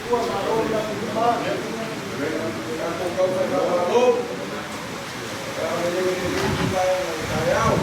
Atua malo le lagi ma tatou taufaigamalo pe agalelei e le Alii i lenei vaega o le taeao.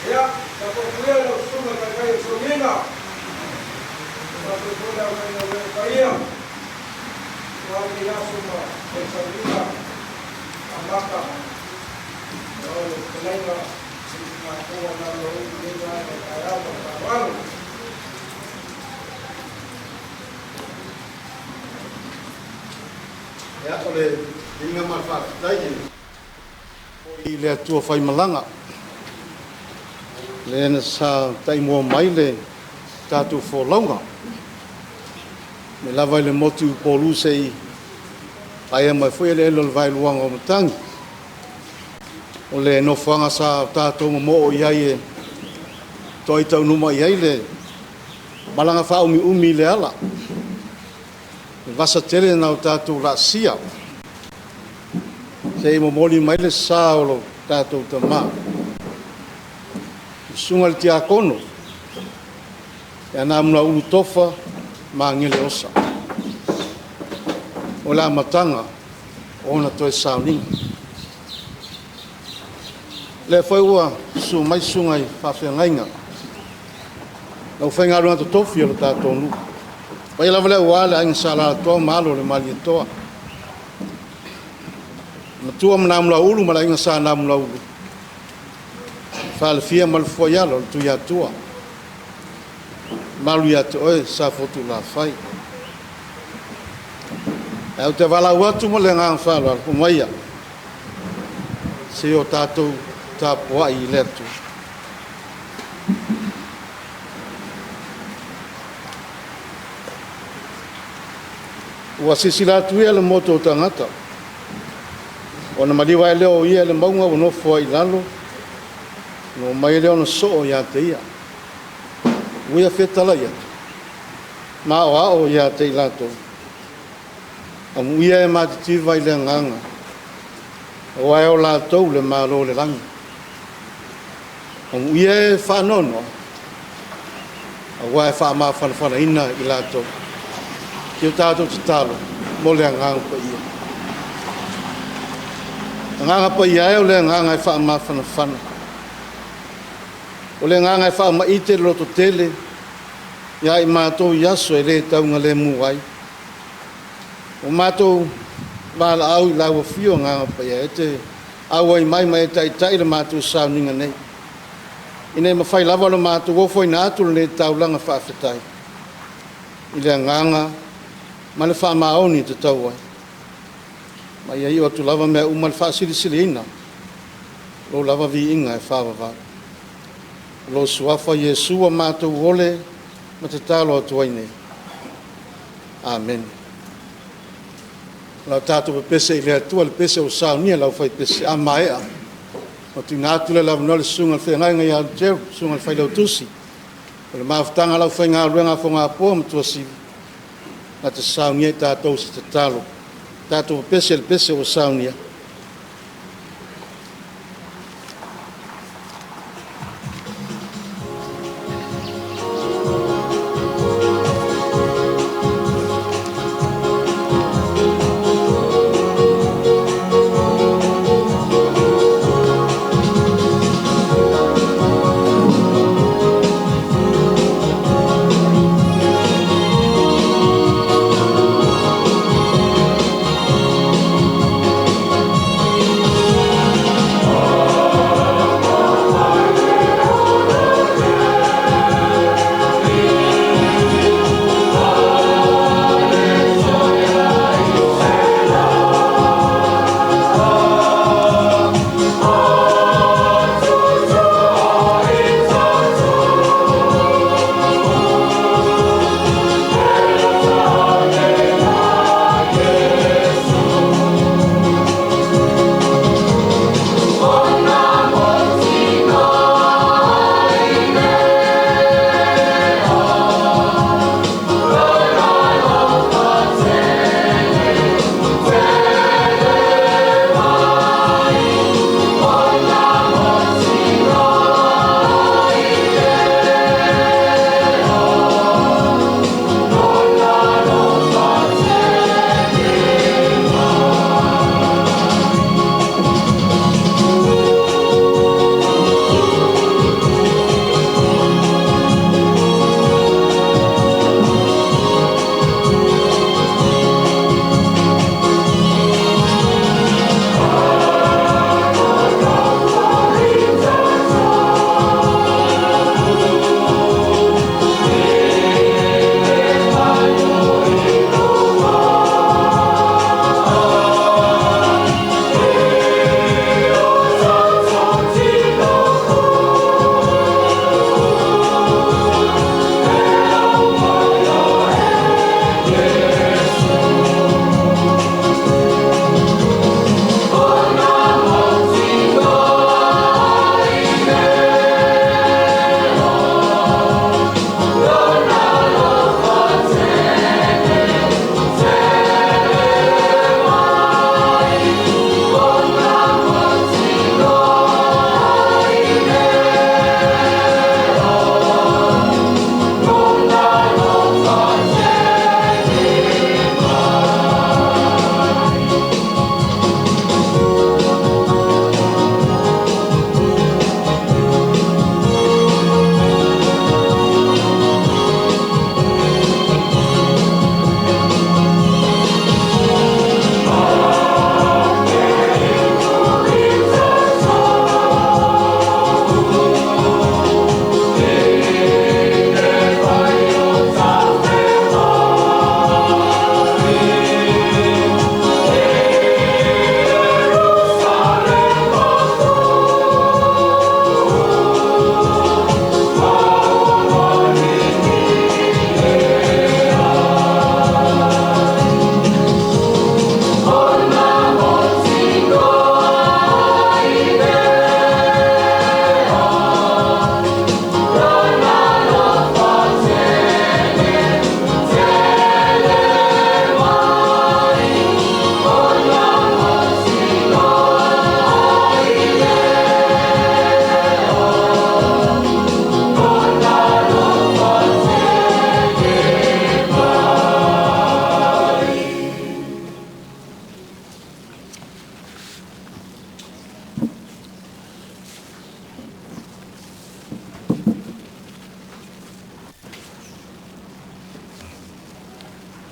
Ia, tatou atu ia i lau Susuga i le Taitai o le Soiina, faapea foi le aufaigaluega paia aua lenei aso ma le sauniga amata o le fetalaiga i le Namulauulu i lenei vaega o le taeao. Ma le faaaloalo. Ia, o le viiga ma le faafetai e foi i le Atua faimalaga, lea na sa taimua mai le tatou folauga, mai lava i le motu i Upolu seia paia mai foi eleele o le Vaeluaga o Matagi. O le nofoaga sa tatou momoo i ai e toai taunuu i ai le malaga faaumiumi i le ala, le vasa tele na o tatou laasia, se i momoli mai le sa o lo tatou tama, le susuga i le Tiakono ia Namulauulu Tofa Magele Osa. O le amataga o ona toe sauniga. O lea foi ua susu mai susuga i faafeagaiga, le aufaigaluega totofi a le tatou nuu. Paia lava lea aua le Aiga Sa Alaalatoa ma alo o le Malietoa, Matua ma Namulauulu ma le Aiga Sa Namulauulu, Falefia ma le Fuaiala o le Tuiatua, malu ia te oe Safotulafai. Ae ou te valaau atu ma le agaga faaaloalo, omaia se o tatou tapuai i le Atua. Ua silasila atu ia le motu o tagata, ona maliu ae lea o ia i le mauga ua nofo ai i lalo, ona omai lea ona soo ia te ia. Ua ia fetalai atu, ma aoao ia te i latou. Amuia e matitiva i le agaga, aua e o latou le Malo o le lagi. Amuia e faanoanoa, aua e faamafanafanaina i latou. Si o tatou tatalo mo le Agaga Paia. Agaga Paia e o le agaga e faamafanafana. O le agaga e faamaite le lototele ia i matou i aso e le taugalemu ai. O matou valaau i lau afio Agaga Paia e te auai mai ma e taitai le matou sauniga nei, ina ia mafai lava ona matou ofoina atu lenei taulaga faafetai i le agaga ma le faamaoni e tatau ai. Ma ia iu atu lava mea uma le faasilisiliina lou lava viiga e faavavau. O lou suafa Iesu ua matou ole ma tatalo atu ai nei. Amene. O la tatou pepese i le Atua, le pese o saunia lau fai pese a maea. O tuuina atu le avanoa i le susuga i le feagaiga ia Luteru, susuga i le failautusi o le mafutaga a le aufaigaluega a Fogapoa ma Tuasivi, na te saunia i tatou se tatalo. Tatou pepese i le pese ua saunia.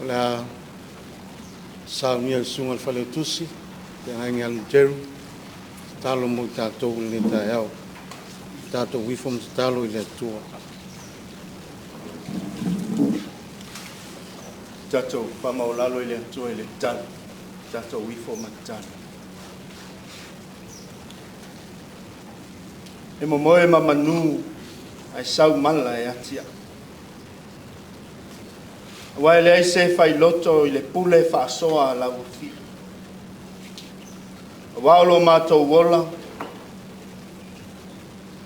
O le a saunia le susuga i le Failautusi, feagaiga ia Luteru, tatalo mo i tatou i lenei taeao. Tatou ifo ma tatalo i le Atua. Tatou faamaualalo i le Atua i le tatalo. Tatou ifo ma tatalo. E momoe ma manu ae sau mala e atiae. Aua e leai se failoto i le pule faasoa a lau Afio. Aua o lo matou ola,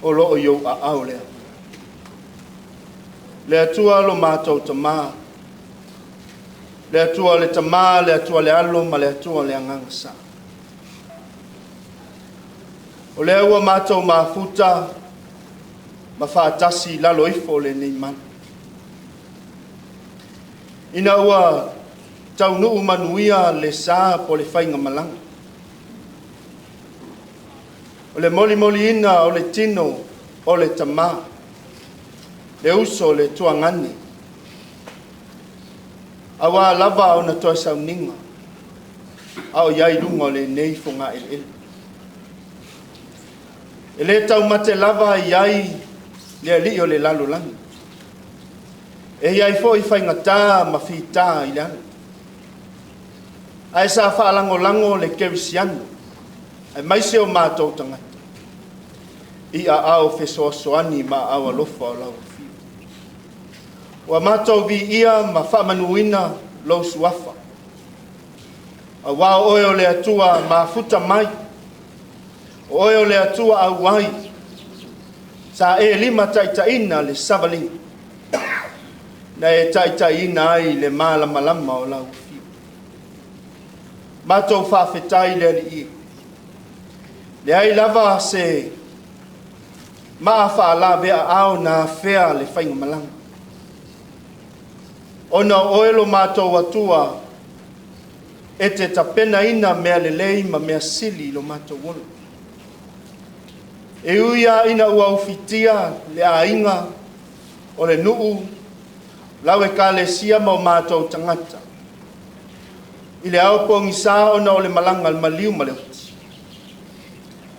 o loo i ou aao lea. Le Atua lo matou Tamā, le Atua le Tamā, le Atua le Alo ma le Atua le Agaga Sa. O lea ua matou mafuta ma faatasi i lalo ifo o lenei malu. Ina ua taunuu manuia le sa po le faigamalaga. O le molimoliina o le tino o le tamā, le uso le tuagane, auā lava ona toe sauniga, a o i ai i luga o lenei fogaeleele. E le taumate lava i ai le alii o le lalolagi. E i ai foi faigata ma fita i le ala. Ae sa faalagolago le kerisiano, aemaise o matou tagata, i aao fesoasoani ma aao alofa o lau Afio. Ua matou viia ma faamanuina lou suafa, auā o oe o le Atua mafuta mai, o oe o le Atua auai, sa e limataitaiina le savaliga, na e taitaiina ai le malamalama o lau Afio. Matou faafetai le Alii e, leai lava se maa faalavea-aao na afea le faigamalaga. Ona o oe lo matou Atua, e te tapenaina mea lelei ma mea sili i lo matou ola. E ui lava ina ua ufitia le aiga o le nuu, lau ekalesia ma o matou tagata, i le ao pogisa ona o le malaga a le maliu ma le oti,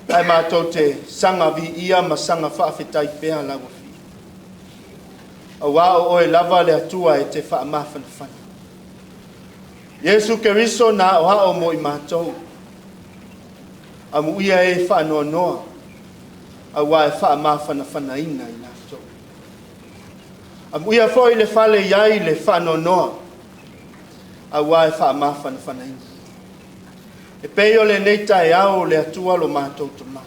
ae matou te saga viia ma saga faafetai pea lau Afio. Auā o oe lava le Atua e te faamafanafana. Iesu Keriso na aoao mo i matou, amuia e faanoanoa, auā e faamafanafanaina i latou. Amuia foi le fale i ai le faanoanoa, auā e faamafanafanaina. E pei o lenei taeao le Atua lo matou Tamā.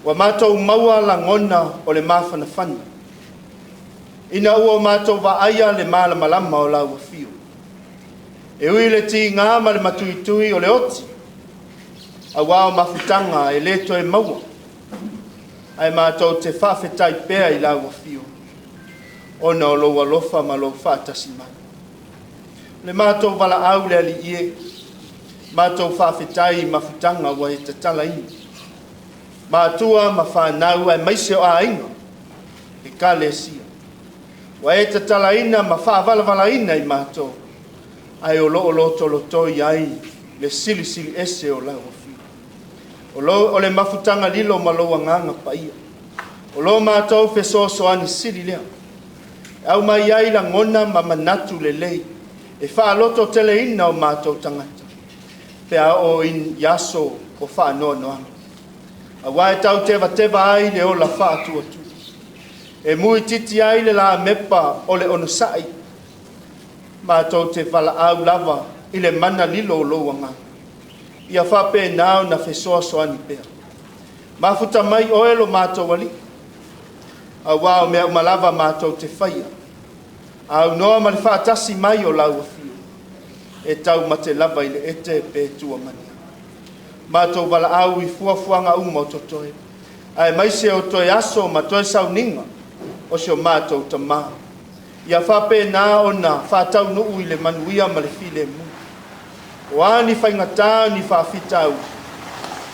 Ua matou maua lagona o le mafanafana, ina ua matou vaaia le malamalama o lau Afio. E ui le tiga ma le matuitui o le oti, auā o mafutaga e le toe maua, ae matou te faafetai pea i lau Afio, ona o lou alofa ma lou faatasi mai. Le matou valaau le Alii e, matou faafetai i mafutaga ua e tatalaina. Matua ma fanau aemaise o aiga, ekalesia. Ua e tatalaina ma faavalavalaina i matou, ae o loo lotolotoi ai le silisili ese o lau Afio. O le mafutaga lilo ma lou agaga paia. O lo matou fesoasoani sili lea. E aumai ai lagona ma manatu lelei, e faalototeleina o matou tagata, pe a oo i aso o faanoanoaga. Auā e tautevateva ai le ola faatuatua. E muititi ai le lamepa o le onosai, matou te valaau lava i le mana lilo o lou agaga. Ia faapena ona fesoasoani pea. Mafuta mai oe lo matou Alii, auā o mea uma lava matou te faia. Aunoa ma le faatasi mai o lau Afio, e taumate lava i le ete pe tuamani. Matou valaau i fuafuaga uma o totoe, aemaise o toe aso ma toe sauniga o si o matou tamā. Ia faapena ona faataunuu i le manuia ma le filemu. O a ni faigata ni faafitauli,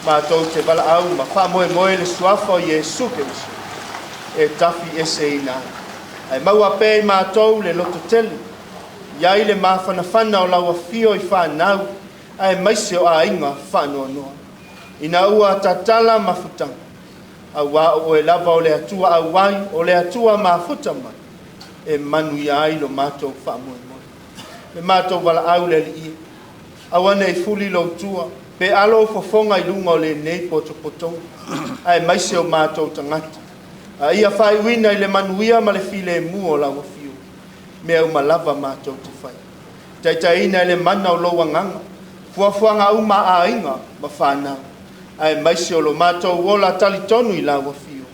matou te valaau ma faamoemoe le suafa o Iesu Keriso e tafi eseina ai. Ae maua pea i matou le lototele I ai le mafanafana o lau afio i fanau aemaise o aiga faanoanoa. Ina ua tatala mafutaga, auā o oe lava o le Atua auai, o le Atua mafuta mai, e manuia ai lo matou faamoemoe. Le matou valaau le Alii e, aua ne i fuli lou tua, pe alo ou fofoga i luga o lenei potopotoga, aemaise o matou tagata, a ia faaiuina i le manuia ma le filemu o lau afio, mea uma lava matou te faia. Taitaiina e le mana o lou agaga, fuafuaga uma a aiga ma fanau, aemaise o lo matou ola talitonu i lau afio,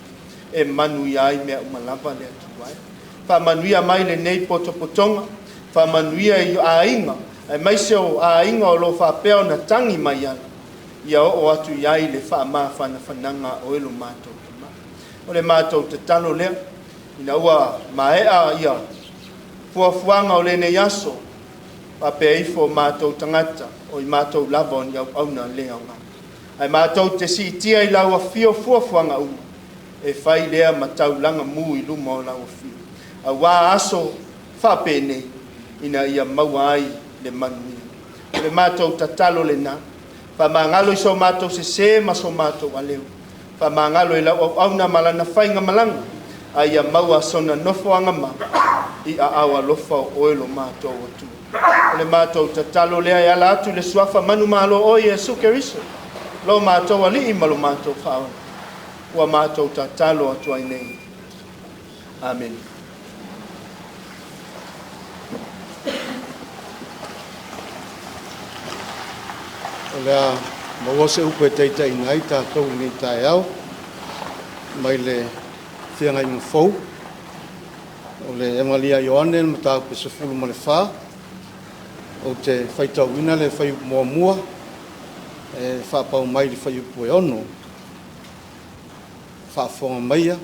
e manuia ai mea uma lava le Atua e. Faamanuia mai lenei potopotoga, faamanuia i aiga, aemaise o aiga o lo o faapea ona tagi mai ai, ia oo atu i ai le faamafanafanaga a oe lo matou Tama. O le matou tatalo lea, ina ua maea ia fuafuaga o lenei aso, faapea ifo o matou tagata, o i matou lava o ni auauna le aoga. Ae matou te siitia i lau afio fuafuaga uma, e fai lea ma taulaga mu i luma o lau afio. Auā aso faapenei, ina ia maua ai le manuia. O le matou tatalo lena, faamagalo i so matou sesē ma so matou aleu, faamagalo i lau auauna ma lana faigamalaga, a ia maua sona nofoaga mau i aao alofa o oe lo matou Atua. O le matou tatalo lea e ala atu i le suafa manumalo o Iesu Keriso, lo matou Alii ma lo matou Faaola, ua matou tatalo atu ai nei. Amene. O le a maua se upu e taitaiina ai tatou i lenei taeao mai le Feagaiga Fou, o le Evagelia a Ioane, le mataupu 14. Ou te faitauina le fuaiupu muamua e faapau mai i le fuaiupu e 6. Faafofoga maia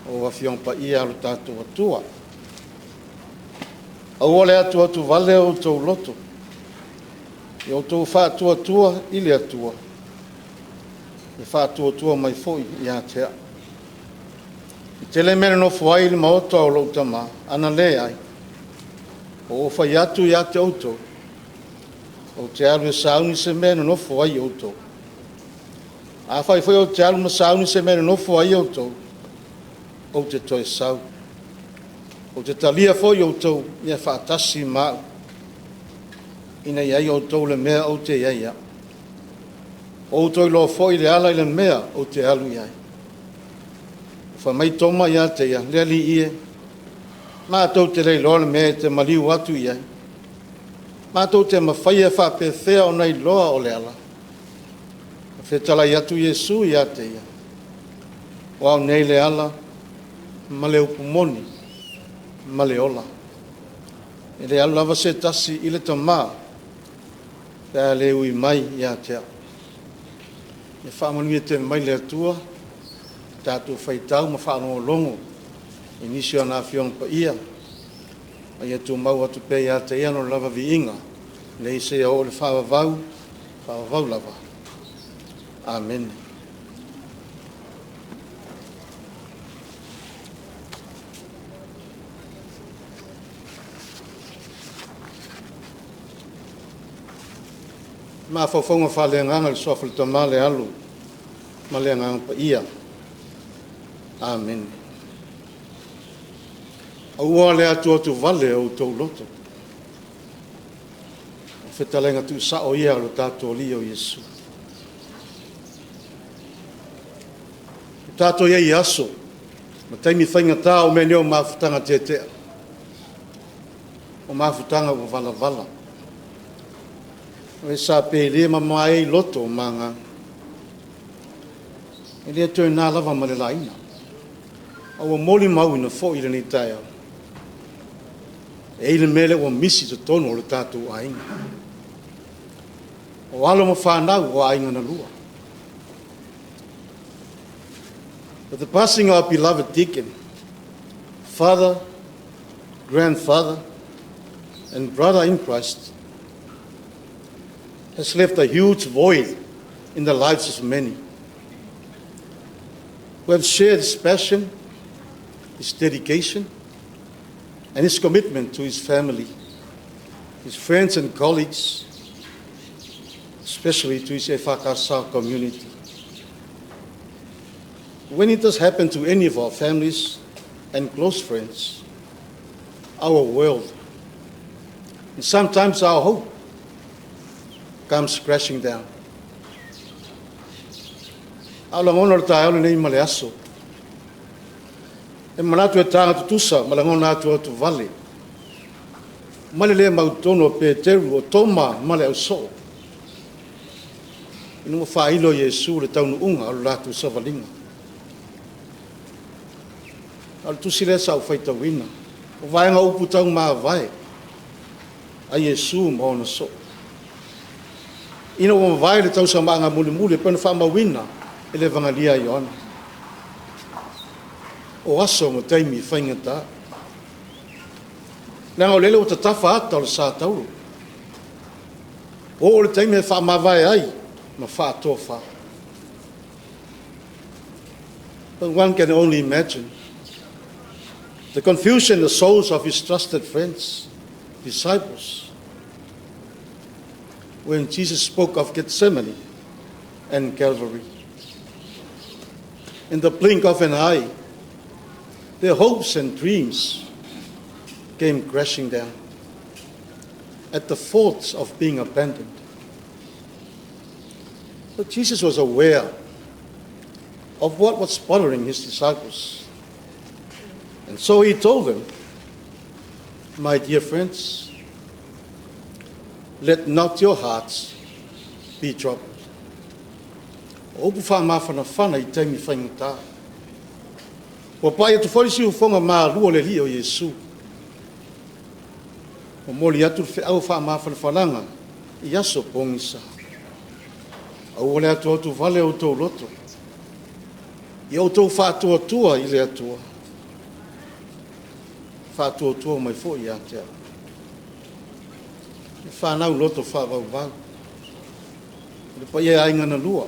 o Afioga Paia a lo tatou Atua. Aua le atuatuvale outou loto, ia outou faatuatua i le Atua, e faatuatua mai foi ia te au. E tele mea e nonofo ai i le maota o lou tama, ana leai, ua ou fai atu ia te outou, ou te alu e sauni se mea e nonofo ai outou. Afai foi ou te alu ma sauni se mea e nonofo ai outou, ou te toe sau. Ou te talia foi outou ia faatasi ma au, ina ia i ai outou i le mea ou te i ai au. Ua outou iloa foi le ala i le mea ou te alu i ai. Fai mai Toma ia te ia, le Alii e, matou te le iloa le mea e te maliu atu i ai. Matou te mafaia faapefea ona iloa o le ala. Na fetalai atu Iesu ia te ia, o au nei le ala ma le upu moni ma le ola. E le alu lava se tasi i le Tamā, pe a le ui mai ia te au. E faamanuia tele mai le Atua, tatou faitau ma faalogologo i nisi o ana Afioga Paia, a ia tumau atu pea ia te ia lona lava viiga, nei seia oo i le faavavau, faavavau lava. Amene. Mafaufauga faaleagaga i le suafa o le Tama, le Alo ma le Agaga Paia. Amene. Aua le atuatuvale o outou loto. O fetalaiga tuusao ia o lo tatou Alii o Iesu. O tatou i ai i aso ma taimi faigata o mea nei o mafutaga tetea, o mafutaga ua valavala. O e sa pelia ma mamae ai loto ma agaga. E le toe na lava ma le laina. A ua molimauina foi i lenei taeao, e i ai le mea lea ua misi i totonu o le tatou aiga. O alo ma fanau o aiga na lua. With the passing of our beloved deacon, father, grandfather, and brother in Christ, has left a huge void in the lives of many who have shared his passion, his dedication, and his commitment to his family. his friends and colleagues, especially to his EFKS community. When it does happen to any of our families and close friends, our world, and sometimes our hope, comes crashing down. A o lagona o le taeao lenei ma le aso, e manatu e taga tutusa ma lagona atuatuvale ma le le mautonu o Peteru, o Toma ma le ausoo, ina ua faailo e Iesu le taunuuga o le latou savaliga. A o le tusi lea sa ou faitauina, o vaega o upu taumavae a Iesu ma ona soo, ina ua mavae le tausamaaga mulimuli e pei ona faamauina e le Evagalia a Ioane. O aso ma taimi faigata, leaga o lele ua tatafa ata o le sa tauro, ua oo i le taimi e faamavae ai ma faatofa. But one can only imagine the confusion in the souls of his trusted friends, disciples, when Jesus spoke of Gethsemane and Calvary. In the blink of an eye, their hopes and dreams came crashing down at the thoughts of being abandoned. But Jesus was aware of what was bothering his disciples. And so he told them, "My dear friends, let not your hearts be troubled." O upu faamafanafana i taimi faigata. Ua pai atu foi le siufofoga malu o le Alii o Iesu. Momoli atu le feau faamafanafanaga i aso pogisa. Aua le atuatuvale o outou loto, ia outou faatuatua i le Atua, faatuatua mai foi ia te au. E fanau loto faavauvau, le paia e aiga na lua,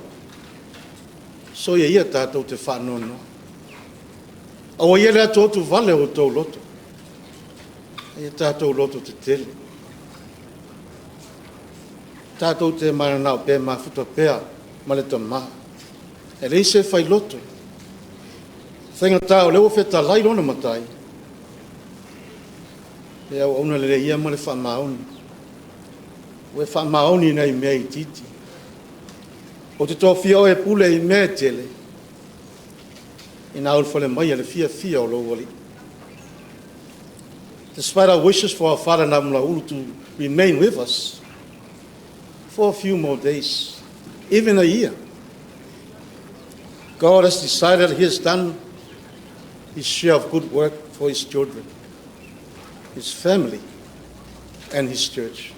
soia ia tatou te faanoanoa. Aua ia le atuatuvale o outou loto, ia tatou loto tetele. Tatou te mananao pea e mafuta pea ma le Tama. E leai se failoto. Faigata o lea ua fetalai lona Matai, le auauna lelei ia ma le faamaoni. Ua e faamaoni nai mea itiiti. Ou te tofia oe e pule i mea e tele, ina ulufale mai le fiafia o lou Alii. Despite our wishes for our father Namulauulu to remain with us for a few more days, even a year, God has decided He has done His share of good work for His children, His family, and His church.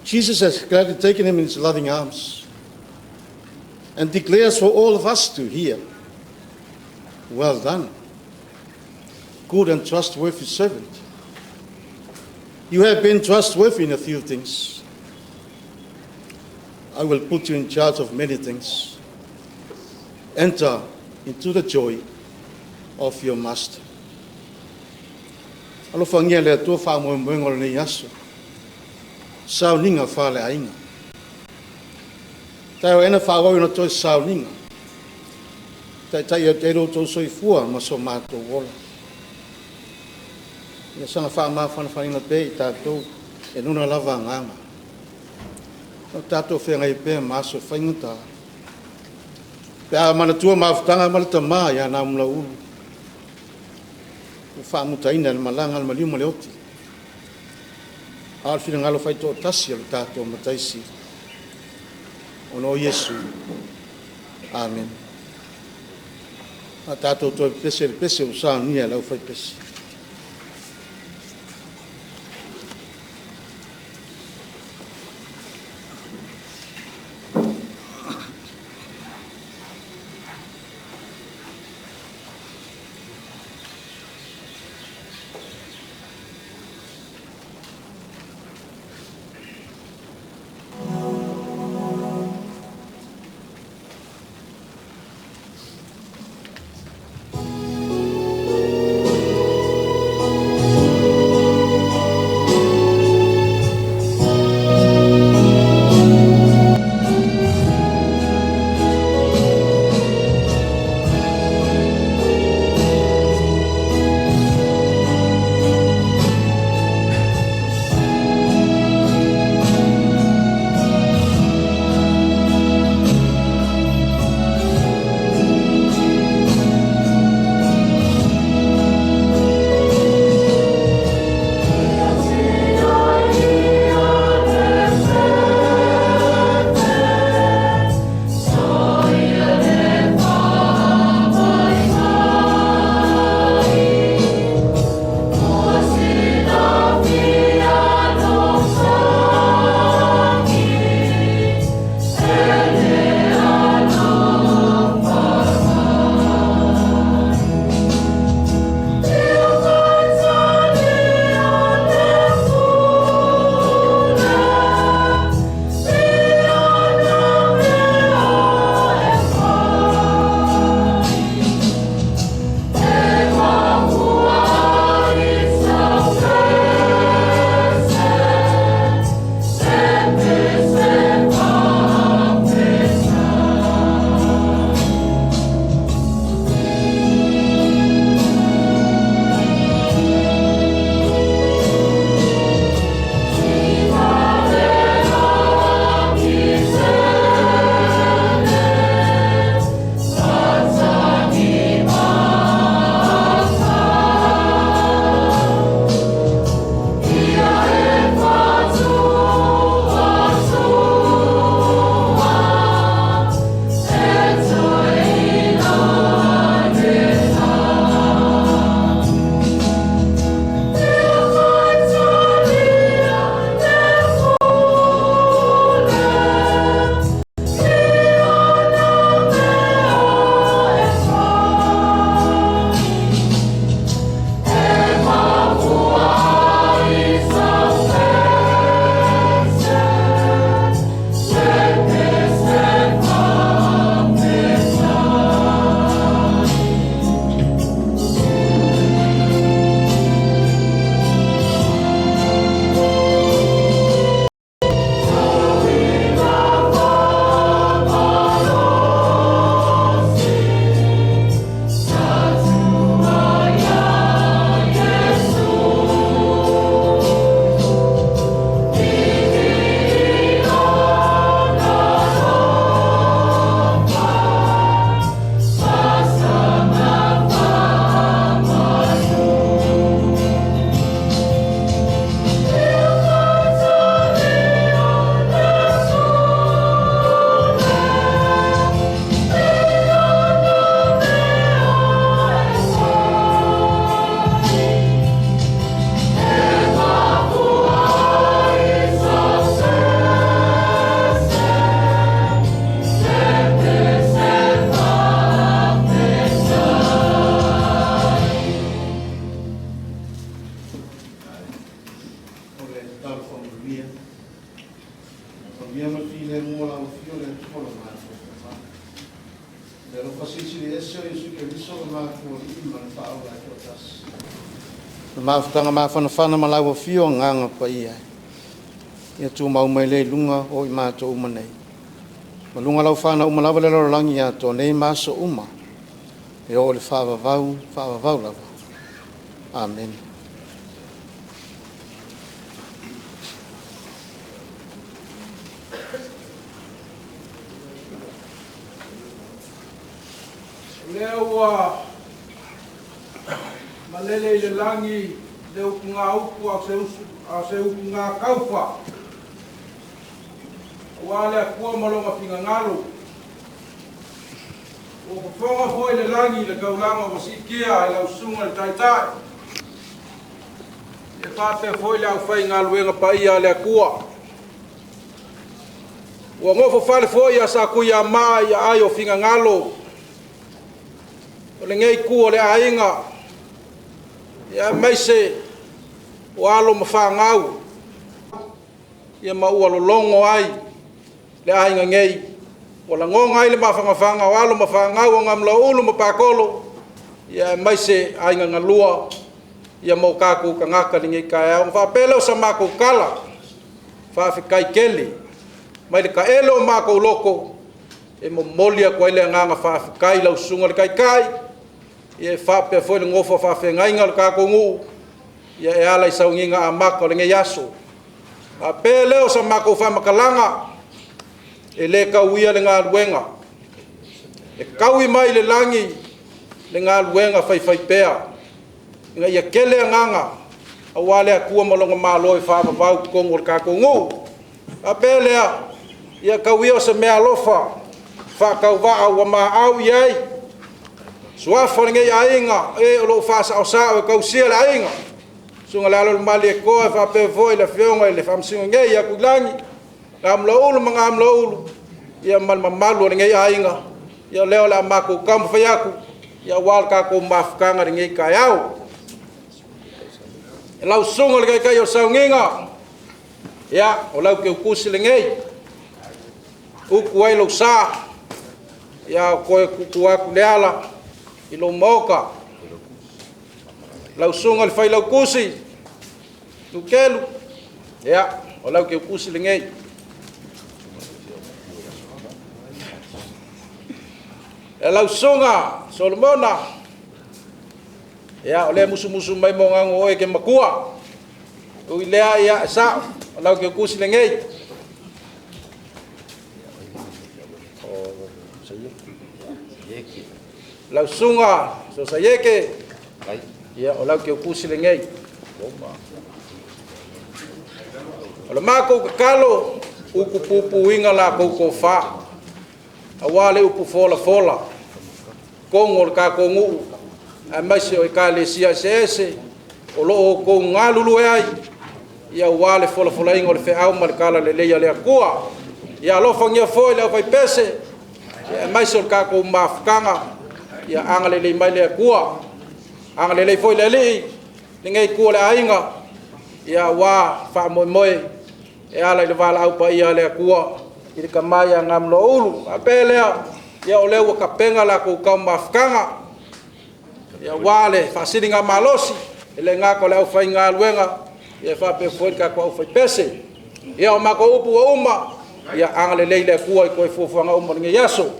Jesus has gladly taken him in His loving arms and declares for all of us to hear, "Well done, good and trustworthy servant. You have been trustworthy in a few things. I will put you in charge of many things. Enter into the joy of your master." Alofagia le Atua faamoemoega o lenei aso. Sauniga faaleaiga. Taeao ena faaauau ina toe sauniga. Taitai atu ai lo outou soifua ma so matou ola. Ia saga faamafanafanaina pea i tatou e lona lava agaga. O tatou feagai pea ma aso faigata. Pe a manatua mafutaga ma le Tama ia Namulauulu. Ua faamutaina e le malaga a le maliu ma le oti. A o le finagalo faitoatasi o le tatou Matai Sili. Ona o Iesu. Amen. A tatou toe pese le pese ua saunia e le aufaipese. Le mafutaga mafanafana ma lau Afio Agaga Paia e, ia tumau mai lea i luga o i matou uma nei, ma luga o lau fanau uma lava i le lalolagi atoa, nei ma aso uma, e oo i le faavavau faavavau lava. Amene. O lea ua malele i le lagi le upugaupu a o se upugakaufa, aua le Atua ma lona finagalo. Ua fofoga foi le lagi i le taulaga ua siitia e lau susuga i le Taitai, e faapea foi le aufaigaluega paia a le Atua. Ua nofofale foi a Satuiamaa i aai o finagalo o lenei itu o le aiga, aemaise o alo ma fanau, ia ma ua lologo ai le aiga nei, ua lagona ai le mafanafana o alo ma fanau o Namulauulu ma Patolo, aemaise aiga na lua, ia ma o tatou tagata i lenei taeao. Ona faapea lea o sa matou tala, faafetai tele mai le taele o matou loto e momoli atu ai le agaga faafetai i lau susuga i le Taitai, e faapea foi le nofo a faafeagaiga o le tatou nuu e ala i sauniga amata o lenei aso. Faapea lea o sa matou faamatalaga, e le tauia le galuega, e taui mai le lagi le galuega faifaipea, ina ia tele agaga aua le Atua ma lona Malo e faavavau i totonu o le tatou nuu. Faapea lea, ia tau ia o se meaalofa faatauvaa ua maau i ai suafa o lenei aiga, e o lo o faasaosao e tausia le aiga, susuga i le alo o le Malietoa, e faapea foi le afioga i le Faamasino nei ia Tuilagi, Gamulaulu ma Gamulaulu, ia ma le mamalu o lenei aiga. Ia o lea o le a matou taumafai atu aua le tatou mafutaga i lenei taeao. Lau susuga i le Taitai o le Sauniga, ia, o lau teutusi lenei, utu ai lou sa, a o toe tuutuu atu le ala i lou maota. Lau susuga i le Failautusi Lukelu, ia, o lau teutusi lenei. Lau susuga Solomona, ia, o lea e musumusu mai mogago o oe e te matua. Ui lea, ia, e sao, o lau teutusi lenei. Lau susuga Sosaieke, ia, o lau teutusi lenei. O le matou tatalo, utupupuina la tou tofa, aua le upu folafola, totonu o le tatou nuu, aemaise o ekalesia eseese o lo o outou galulue ai, ia aua le folafolaina o le feau ma le talalelei a le Atua. Ia alofagia foi le aufaipese, aemaise o le tatou mafutaga, ia agalelei mai le Atua. Agalelei foi le Alii lenei itu o le aiga, ia aua faamoemoe e ala i le valaau paia a le Atua i le tama ia Gamulaulu. Faapea lea, ia o lea ua tapena la outou taumafataga, aua le faasiligamalosi, e le gata o le aufaigaluega, ia faapea foi le tatou aufaipese. Ia o matou upu ua uma, ia agalelei le Atua i toe fuafuaga uma o lenei aso.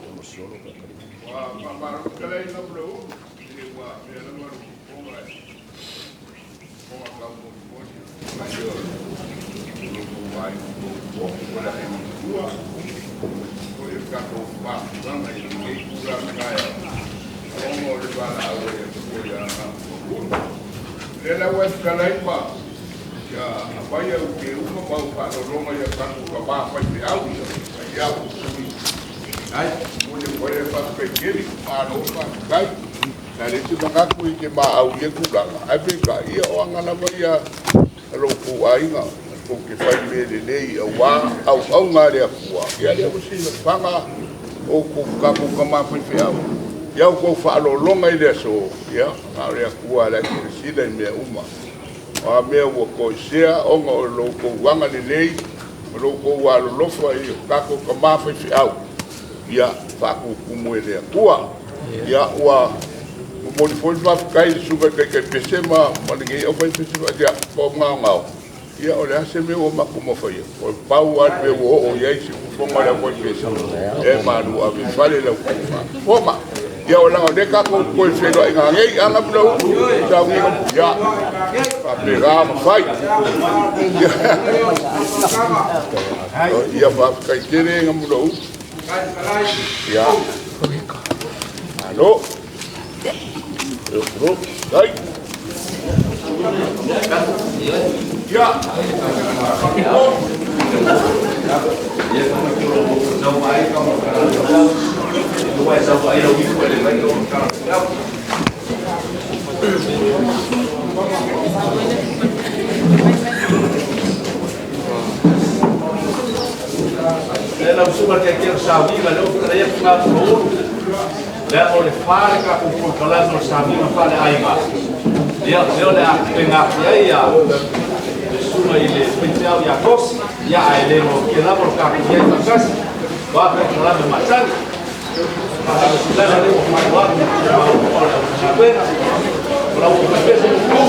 Momoli foi le faafetai i le susuga i le taitai pese ma lenei aufaipese faatoagaogao. Ia o le a se mea ua matou mafaia, o le pau lava le mea ua oo i ai se fofoga o le aufaipese, e malu ave i fale lau faafofoga. Ia o leaga o lea tatou te toe feiloai nanei, a Gamulauulu sauniga, ia faapena ona fai. Ia faafetai tele Gamulauulu. Ia, malo. Dai. Ia. Le lau susuga i le Taitai o Sauniga, lea ua fetalai atu Gamulauulu, lea o le fa le tatou polokalame o le sauniga faaleaiga. Ia, lea o le a pegafi ai le susuga i le faifeau ia Tosi, ia ae le noatia lava o le tatou i ai faatasi, wa polokalame masani. Faasilasilaga lea ua faailoa atu i le maua o le aufaigaluega. O lau aufaipese mumu.